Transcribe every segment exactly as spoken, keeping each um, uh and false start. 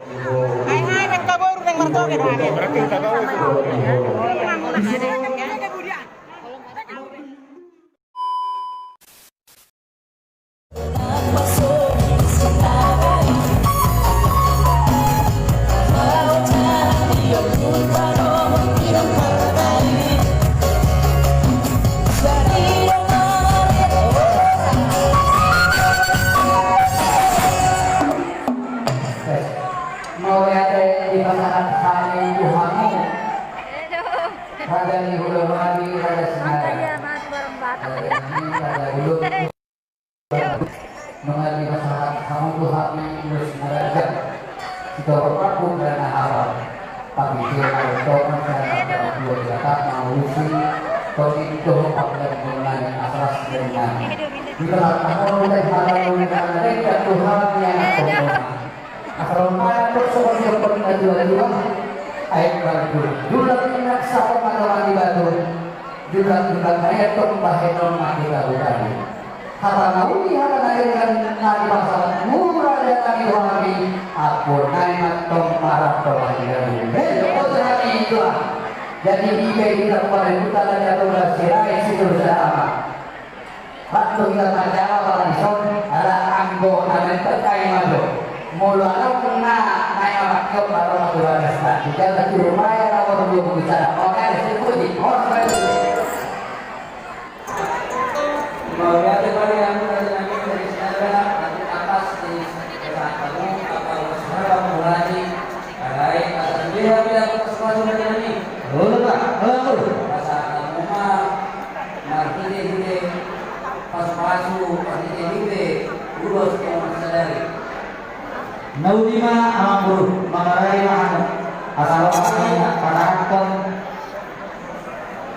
Hai, hai, mereka baru yang mertoke, hai. Mauliate dipasahat hami tu hamu. Raja ni hulahula nami, Raja Sinara. Raja ni hulahula. Nunga dipasahat hamu tu hami ulos na ganjang, sitorop rambu na hapal. Tapi dia na tongon, sian na tongon dua dia tak mau usi. Tongkin dohot pangganti nami, asa las dari nami. Dipasahat hamu ulos na ganjang, Tuhan yang agung. Asa ro ma antong songon i dohot na tuatua. Aek marjula, jula ni na sahot ma na di batu. Jula, jula na i antong bahenon ma hita hutani. Hata na uli, hata na denggan na dipasahat mura di hata ni roha nami. Ampun nai ma antong marap roha ni hami. Hei, oto hami i Tuhan. Jadi ipe hita pada hutana jatuh Sirait Sinusa Ama. Waktu hita manjawab ala dison, ala anggo na main terkai ma jo. Molo adong na naeng mamakion ma ro ma tu bagas na. Di jalan tu rumah ya, nomor dua puluh sana. Oke, disebuti. Nomor dua puluh. Mauliate padi anggo dari nami dari Sinara, nanti atas di kesehatan, apa usaha mulai. Alai asa sude hami dapot pasupasu nami. Olo, Pak. Olo, Pak. Asa hamu ma marhitehite pasupasu, marhitehite ulos ni sadari. Na uli ma amangboru, mangarai ma hamu. Asa ro hami pasahathon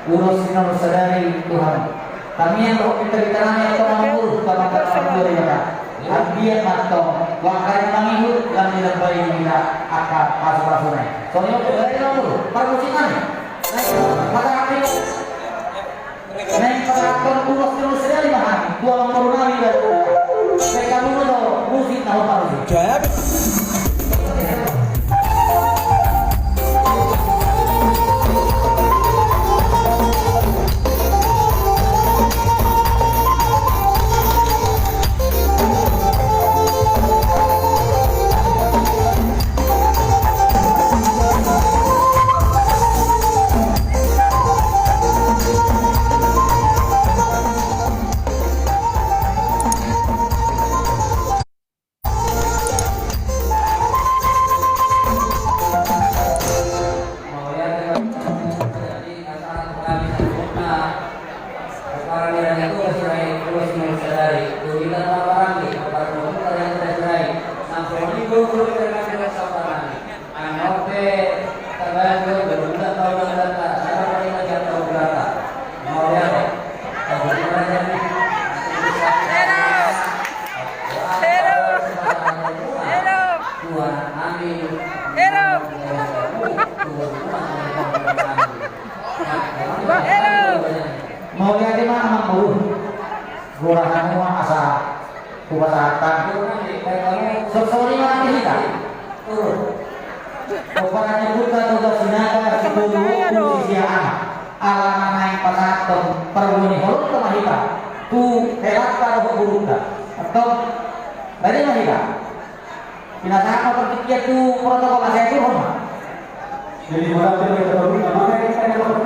ulos ni sadari tu hamu. Tangiang dohot pinta-pinta nami, antong amangboru, tu Amanta na martua Debata. Anggiat ma antong tu angka ari na mangihut, lam ditambai hita angka pasupasuna i. Songon i ma, amangboru, parmusik nami. Pasahat hami. Naeng pasahathon ulos ni sadari ma hami tu amangboru nami. Baen hamu ma jo musik na hombar i. Mauliate ma amangboru. Goar hamu ma asa hupasahat hami. Songon i ma nanti hita. Pomparan ni ompunta Toga Sinaga, sitolu ompu sisia anak. Ala na naeng pasahathon parbue ni holongta ma hita tu helanta dohot borunta. Antong, bere ma hita. Pinasahat ma partingkian tu protokol, asa diaturhon ma. Jadi, mauliate ma hita, mauliate ma hita.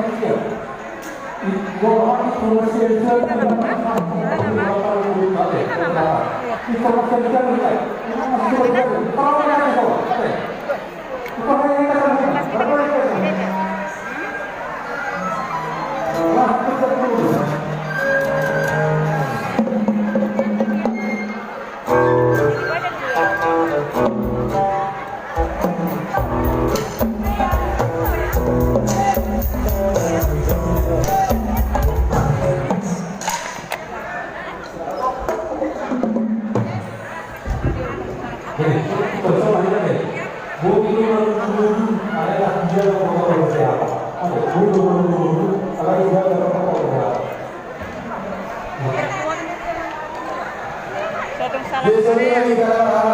Biasanya di dalam hal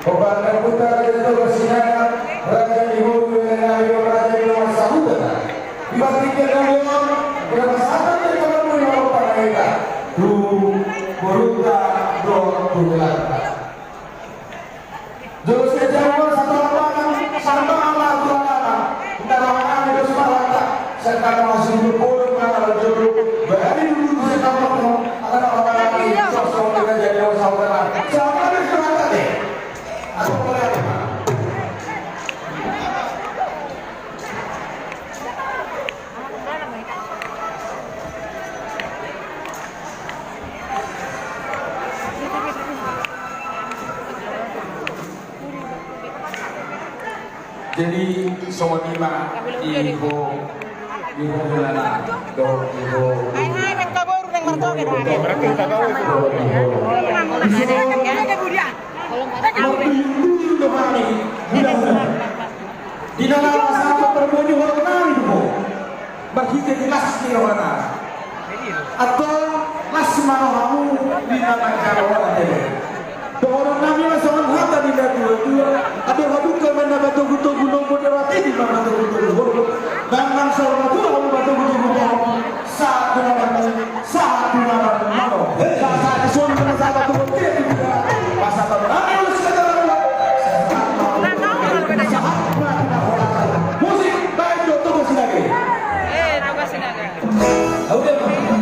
Ompunta Raja Toga Sinaga, raja ni boru, raja ni dongan sahuta. Di partingkian na uli on, di pasahathon ni Tuhan, di pasahathon ni Tuhan, tu borunta dohot tu hulanta. Jolo sian jabu ma sahat tu amangan, sahat ma tu amangan. Inda amangan, inda sumarata. Sian na masuk tu bolon, na jolo. Berani dulu sian na masuk. Akan amangan, sosok kita jadi orang saudara. Siapa ni sumarata ni? Aku boleh. Jadi songon i ma di ho, di ho hulana dohot di ho. Ai hai, beta boru nang martoge. Dohot di ho. Martuyun-tuyun do hami hulahula. Di na laho sahat parbue ni holong nami tu ho. Marhite di las ni rohana. Antong las ma rohamu di na manjalo roha tebe. Dohonon nami ma songon hata ni natuatua. Andor hadungka ma na matogutogu, lombo ni roha tebe ma matogutogu holong. Nang nang saur matua hamu matogutogu holong. Sahat tu na marnini, sahat tu na marnono. Sahat tu na marnono. Sahat tu na marnono. Musik, baik, Toga Sinaga. Eh, Toga Sinaga. Udah.